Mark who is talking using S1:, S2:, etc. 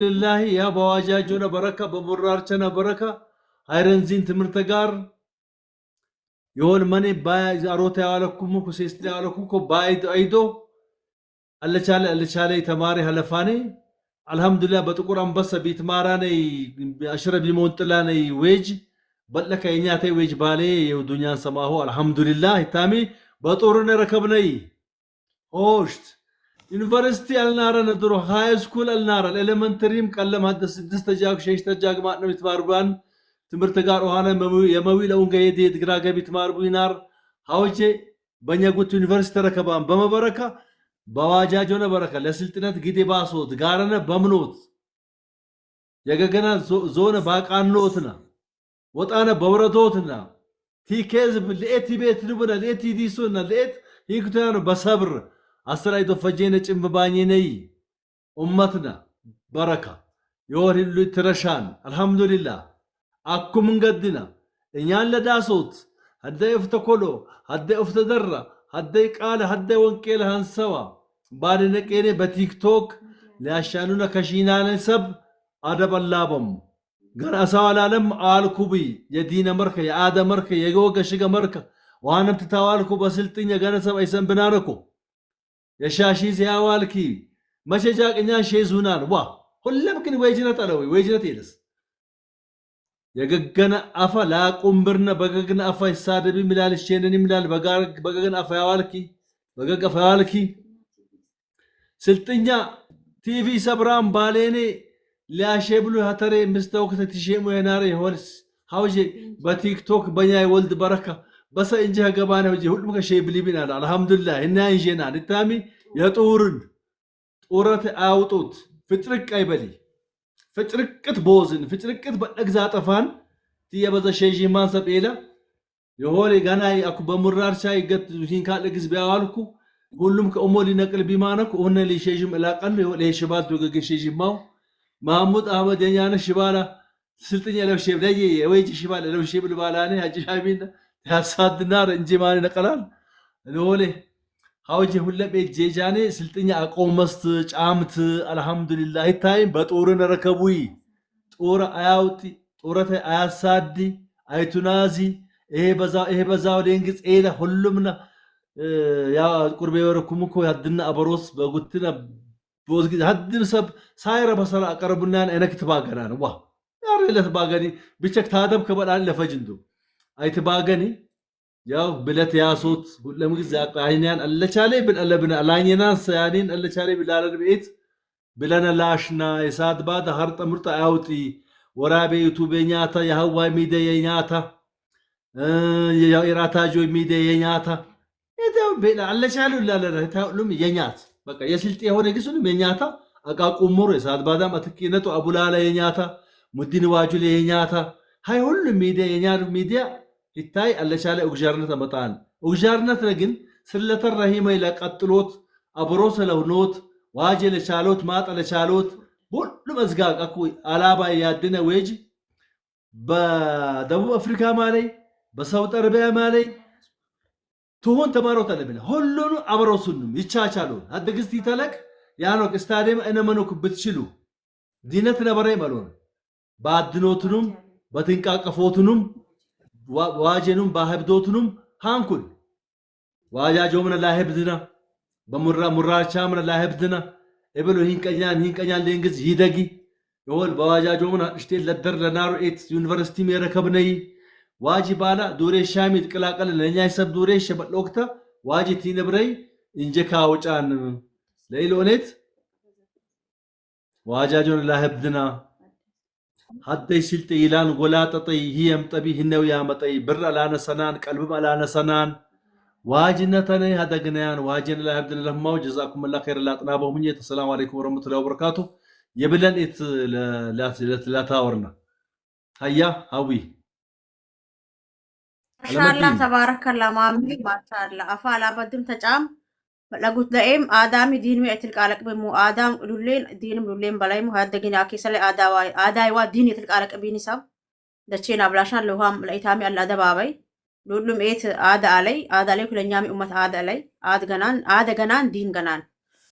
S1: አልሐምዱሊላህ ያ በዋጃጆነ በረካ በሙራርቸነ በረካ አይረንዚን ትምህርት ጋር የሆን መኔ አሮታ ያዋለኩም ኩሴስት ያዋለኩም ኮ ባይዶ አይዶ አለቻለ አለቻለ ተማሪ ሀለፋኔ አልሐምዱሊላህ በጥቁር አንበሳ ቤት ማራኔ አሽረ ቢሞንጥላ ነይ ዌጅ በለከ የኛተ ዌጅ ባሌ የዱንያን ሰማሁ አልሐምዱሊላህ ታሚ በጦርነ ረከብነይ ሆሽት ዩኒቨርሲቲ አልናረን ድሮ ሃይ ስኩል አልናረን ኤሌመንተሪም ቀለም ሀደ ስድስት ተጃግ ሸሽ ተጃግ ማጥነው ይትማርባን ትምህርት ጋር ኦሃነ የመዊ ለኡንገ የዲ ግራ ገቢ ትማርቡ ይናር ሀውጄ በእኛ ጉት ዩኒቨርሲቲ ተረከባን በመበረካ በዋጃጆነ በረካ ለስልጥነት ጊዜ ባሶት ጋረነ በምኖት የገገና ዞነ ባቃኖትና ወጣነ በውረዶትና ቲኬዝ ለኤቲ ቤት ንቡነ ለኤቲ ዲሱና ለኤት ይክታኑ በሰብር አስራይቶ ፈጄነ ጭምባኝ ነይ ኡመትና በረካ የወር ሁሉ ትረሻን አልሐምዱሊላህ አኩም እንገድና እኛን ለዳሶት ሀደ እፍተኮሎ ሀደ እፍተደራ ሀደ ቃለ ሀደ ወንቄለ ሃንሰዋ ባድነቄኔ በቲክቶክ ሊያሻኑነ ከሺናነ ሰብ አደብ አላበም ገና ሰው አላለም አልኩቢ የዲነ መርከ የአደ መርከ የጎገ ሽገ መርከ ዋንም ትታዋልኩ በስልጥኝ ገነ ሰብ አይሰን ብናነኩ የሻሺ ሲያዋልኪ መቼ ጃቅኛ ሼዙናን ዋ ሁለም ግን ወይጅነት አለዊ ወይጅነት የለስ የገገነ አፈ ላቁምብርነ በገግነ አፈ ይሳደብ ይምላል ሼንን ይምላል በገገነ አፈ ያዋልኪ በገገ አፈ ያዋልኪ ስልጥኛ ቲቪ ሰብራን ባሌኔ ሊያሼብሉ ሀተሬ ምስተወክተ ትሼሙ የናረ ይሆንስ ሀውጄ በቲክቶክ በኛ የወልድ በረካ በሰ እንጂ ገባነ ወጂ ሁሉም ከሼብሊ ቢናል አልሐምዱሊላህ እና እንጀና ንታሚ የጡርን ጡረት አውጡት ፍጥርቅ አይበሊ ፍጭርቅት ቦዝን ፍጭርቅት በደግዛ ጠፋን ትየበዘ ሼጂ ማን ሰጴላ የሆነ ገና አኩ በሙራር ሻይ ገት ሂን ካለ ግዝ ቢያዋልኩ ሁሉም ከኦሞ ሊነቅል ቢማነኩ ሆነ ሊሼጂም እላቀል ለሽባል ተገገ ሼጂማው ማህሙድ አህመድ የኛነ ሽባላ ስልጥኛ ለውሼ ለየ ወይጂ ሽባላ ለውሼ ብልባላኔ ሀጂ ሻሚን ያሳድናር እንጂ ማን ነቀላል ለሆነ ሀውጄ ሁለቤ ጄጃኔ ስልጥኛ አቆመስት ጫምት አልሐምዱሊላህ ይታይም በጦርን ረከቡይ ጦር አያውጢ ጦረተ አያሳዲ አይቱናዚ ይሄ በዛ ይሄ በዛው ደንግጽ ኤለ ሁሉምና ያ ቁርቤ ወረኩም እኮ ያድና አበሮስ በጉትና ቦዝ ጊዜ ሀድም ሰብ ሳይረ በሰራ አቀረቡናን እነክ ትባገናን ዋ ያር ለትባገኒ ብቸክ ታደብ ከበላን ለፈጅንዱ አይትባገኒ ያው ብለት ያሶት ሁለም ጊዜ አቃይናን አለቻሌ ብን አላኝናን ሰያኒን አለቻሌ ብላለን ቤት ብለነ ላሽና የሳት ባደ ሀርጠ ምርጠ አውጢ ወራቤ ዩቱብ የኛታ የሀዋይ ሚዲያ የኛታ የራታጆ ሚዲያ የኛታ አለቻሉ ላለ የኛት በቃ የስልጤ የሆነ ግሱንም የኛታ አቃቁሙር የሳት ባዳም አትኪነቱ አቡላላ የኛታ ሙዲን ዋጁል የኛታ ሀይ ሁሉም ሚዲያ የኛ ሚዲያ ይታይ አለቻለ ኡግዣርነት አመጣን ኡግዣርነት ለግን ስለተረሂመ ለቀጥሎት አብሮ ስለውኖት ዋጀ ለቻሎት ማጠ ለቻሎት ሁሉም እዝጋቅ አኩ አላባ ያድነ ወጅ በደቡብ አፍሪካ ማለይ በሳውዲ አረቢያ ማለይ ትሆን ተማሮት አለብን ሁሉኑ አብረው ይቻቻሉ አደግስት ይተለቅ ያኖክ ስታዲየም እነመኖክ ብትችሉ ዲነት ነበረ ይመሉን ባድኖትኑም በትንቃቀፎትኑም ዋጀኑም ባህብዶትኑም ሃንኩል ዋጃጆምነ ላህብድና በሙራ ሙራቻምነ ላህብድና እብሉ ሂንቀኛን ሂንቀኛን ለእንግዝ ይደጊ ይወል በዋጃጆምና እሽቴ ለደር ለናሩ ኤት ዩኒቨርሲቲ የረከብነይ ዋጂ ባላ ዱሬ ሻሚ ትቀላቀል ለኛ ይሰብ ዱሬ ሸበሎክታ ዋጂ ቲነብረይ እንጀካ ወጫን ለኢሎኔት ዋጃጆን ላህብድና ሀደይ ስልጤ ይላን ጎላጠጠይ ህየም ጠቢ ህነው ያመጠይ ብር አላነሰናን ቀልብም አላነሰናን ዋጅነተነ ሀደግናያን ዋጅን ላህብድን ለማው ጀዛኩም ላ ኸይር ላጥናበሁ ምኝ ተሰላሙ አለይኩም ወረህመቱላሂ ወበረካቱ የብለን ኢት ላታወርና ሀያ ሀዊ
S2: ማሻአላ ተባረከላ ማሚ ማሻአላ አፋ አላበድም ተጫም ለጉት ለኤም አዳሚ ዲንሚ እትልቃለቅብሙ አዳም ሉሌን ዲንም ሉሌን በላይሙ ሀያደግን አኬሰለ አዳይዋ ዲን የትልቃለቅቢኒ ሰብ ደቼን አብላሻን ለውሃም ለኢታሚ አለ አደባባይ ሉሉም ኤት አዳ አለይ አዳ አለይ ኩለኛሚ ኡመት አዳ አለይ አድ ገናን አደ ገናን ዲን ገናን